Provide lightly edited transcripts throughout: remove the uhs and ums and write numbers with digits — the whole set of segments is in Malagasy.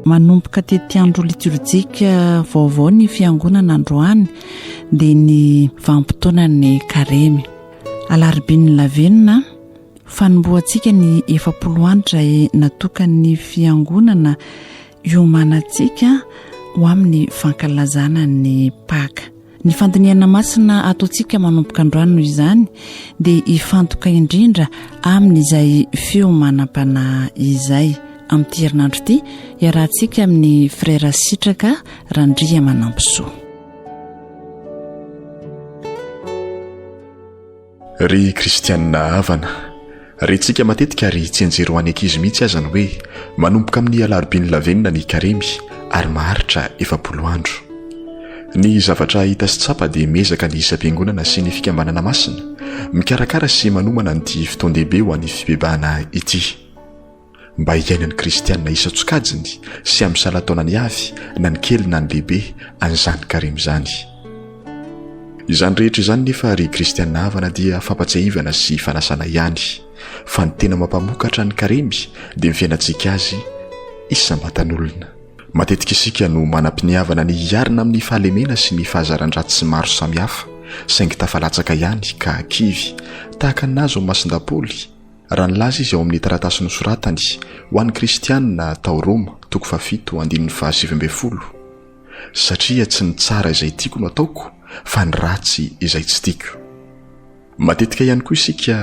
Manomboka tetiandro litorjika vaovao ny fiangonana androany dia ny vanim-potoanan'ny karemy. Alarobian'ny lavenona, fanombohantsika ny 40 andro izay natokan'ny fiangonana hiomanantsika ho amin'ny fankalazana ny Paka. Ny fandinihana masina ataontsika manomboka androany noho izany dia hifantoka indrindra amin'izay fiomanam-panahy izay. Amin'ity herinandro ity, iarahantsika amin'ny Frère Sitraka Randriamanampisoa. Ry kristianina havana, rentsika matetika ary tsianjery ho an'ny ankizy mihitsy aza ny hoe manomboka amin'ny alarobian'ny lavenona ny karemy ary maharitra 40 andro. Ny zavatra hita sy tsapa dia miezaka ny isam-piangonana sy ny fikambanana masina mikarakara sy manomana an'ity fotoan-dehibe ho an'ny fibebahana ity. mba hiainan'ny kristiana isan-tsokajiny sy amin'ny salan-taonany avy na ny kely na ny lehibe an'izany karemy izany. Izany rehetra izany nefa ry kristiana havana dia fampatsiahivana sy fanasana ihany fa ny tena mampamokatra ny karemy dia ny fiainantsika azy isam-batan'olona. Matetika isika no manam-piniavana ny hiarina amin'ny fahalemena sy ny fahazaran-dratsy maro samihafa saingy tafalatsaka ihany ka kivy tahaka ny nahazo an'i Masindahy Paoly Raha nilaza izy ao amin'ny taratasy nosoratany ho an'ny Kristianina tao Roma, toko fahafito, andininy fahasivy ambin'ny folo, Satria tsy ny tsara izay tiako no ataoko, fa ny ratsy izay tsy tiako. Matetika ihany koa isika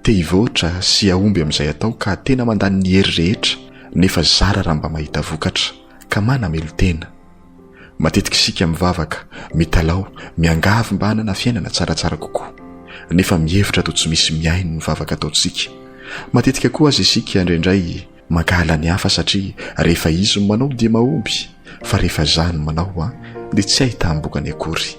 te hivoatra sy hahomby amin'izay atao ka tena mandany ny hery rehetra nefa zara raha mba mahita vokatra ka manamelo-tena. Matetika isika mivavaka, mitalaho, miangavy mba hanana fiainana tsaratsara kokoa, nefa mihevitra toa tsy misy mihaino ny vavaka ataontsika. Matetika koa aza isika indraindray mankahala ny hafa satria rehefa izy no manao dia mahomby, fa rehefa izaho no manao dia tsy ahitam-bokany akory.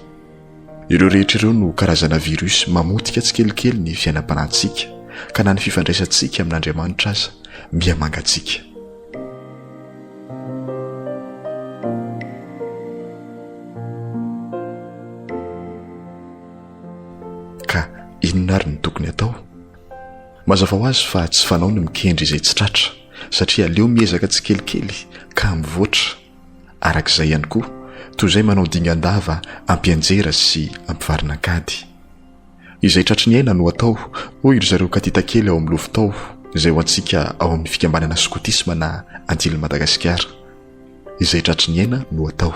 Ireo rehetra ireo no karazana virus mamotika tsikelikely ny fiainam-panahintsika, ka na ny fifandraisantsika amin'Andriamanitra aza miha mangatsiaka. Ka inona ary no tokony atao? Mazava ho azy fa tsy fanao ny mikendry izay tsy tratra, satria aleo miezaka tsikelikely ka mivoatra. Araka izay ihany koa, toy izay manao dingan-dava hampianjera sy hampivarina an-kady. Izay tratry ny aina no atao, hoy ry zareo katita kely ao amin'ny Lovitao, izay ho antsika ao amin'ny fikambanana skotisma na Antilin'i Madagasikara. Izay tratry ny aina no atao.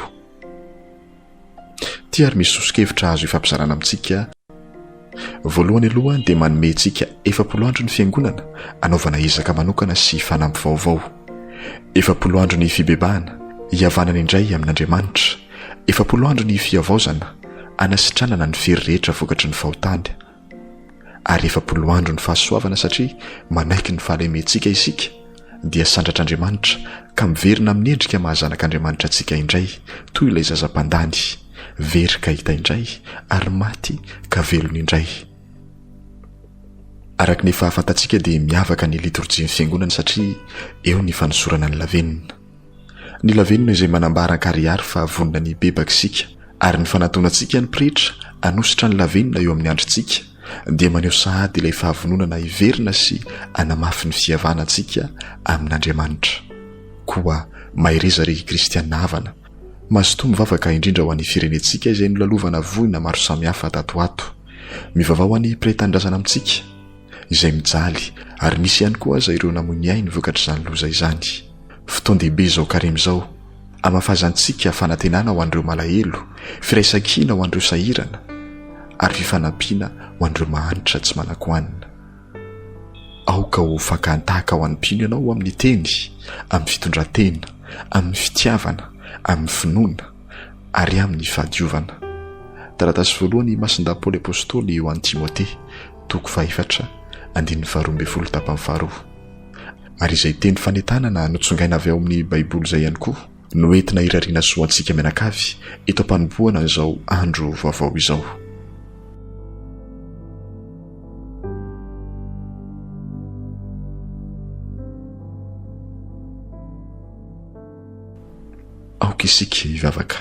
Ity ary misy soso-kevitra azo ifampizarana amintsika. Voalohany aloha dia manome antsika 40 andro ny Fiangonana hanaovana ezaka manokana sy fanamby vaovao. 40 andro ny fibebahana, hihavanana indray amin'Andriamanitra. 40 andro ny fihavaozana, hanasitranana ny fery rehetra vokatry ny fahotana. Ary 40 andro ny fahasoavana satria manaiky ny fahalementsika isika dia sandratr'Andriamanitra ka miverina amin'ny endrika maha zanak'Andriamanitra antsika indray toy ilay zaza mpandany, very ka hita indray ary maty ka velona indray. Araka ny efa fantatsika dia miavaka ny litorjian'ny Fiangonana satria eo ny fanosorana ny lavenona. Ny lavenona izay manambara an-karihary fa vonona ny hibebaka isika, ary ny fanantonantsika ny pretra hanositra ny lavenona eo amin'ny andrintsika dia maneho sahady ilay fahavononana hiverina sy hanamafy ny fihavanantsika amin'Andriamanitra. Koa mahereza ry kristiana havana, mazotoa mivavaka indrindra ho an'ny firenentsika izay nolalovana voina maro samihafa tato ho ato. Mivavaha ho an'ny mpiray tanindrazana amintsika izay mijaly ary misy ihany koa aza ireo namoy ny ainy vokatr'izany loza izany. Fotoan-dehibe izao karemy izao, hamafazantsika fanantenana ho an'ireo malahelo, firaisankina ho an'ireo sahirana, ary fifanampiana ho an'ireo mahantra tsy manan-kohanina. Aoka ho fakan-tahaka ho an'ny mpino ianao amin'ny teny, amin'ny fitondran-tena, amin'ny fitiavana, amin'ny finoana, ary amin'ny fahadiovana. Taratasy voalohany i Masindahy Paoly Apostoly ho an'i Timote, toko fahefatra, andininy faharoa ambin'ny folo tapany faharoa. Ary izay teny fanentanana notsongaina avy ao amin'ny Baiboly izay ihany koa no entina hirariana soa antsika mianakavy eto am-panombohana an'izao andro vaovao izao. Aoka isika hivavaka.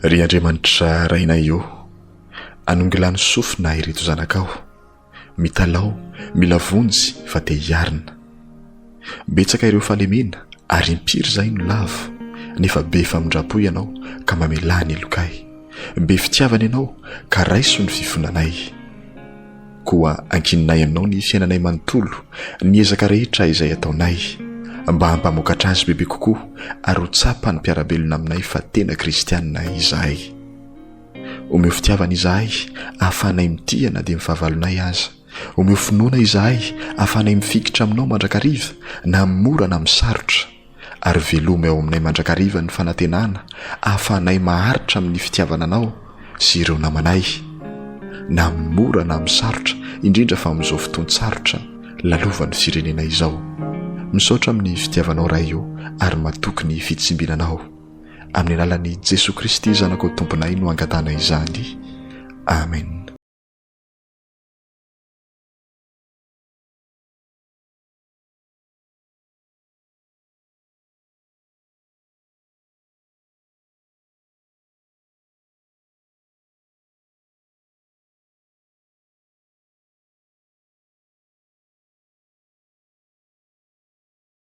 Ry Andriamanitra Rainay ô, anongilano sofina ireto zanakao. Mitalaho, mila vonjy fa te hiarina. Betsaka ireo fahalemena. Ary impiry izahay no lavo, nefa be famindram-po Ianao ka mamelà ny helokay. Be fitiavana Ianao ka raiso ny fifonanay. Koa ankininay aminao ny fiainanay manontolo, ny ezaka rehetra izay ataonay, mba hampamokatra azy bebe kokoa ary ho tsapan'ny mpiara-belona aminay fa tena kristiana izahay. Omeo fitiavana izahay ahafahanay mitia na dia ny fahavalonay aza. Omeo finoana izahay ahafahanay mifikitra aminao mandrakariva na amin'ny mora na amin'ny sarotra. Ary velomy ao aminay mandrakariva ny fanantenana ahafahanay maharitra amin'ny fitiavana anao sy ireo namanay, na amin'ny mora na amin'ny sarotra, indrindra fa amin'izao fotoan-tsarotra lalovan'ny firenena izao. Misaotra amin'ny fitiavanao Ray o ary matoky ny fitsimbinanao. Amin'ny alalan'i Jesoa Kristy Zanakao Tomponay no angatahana izany. Amen.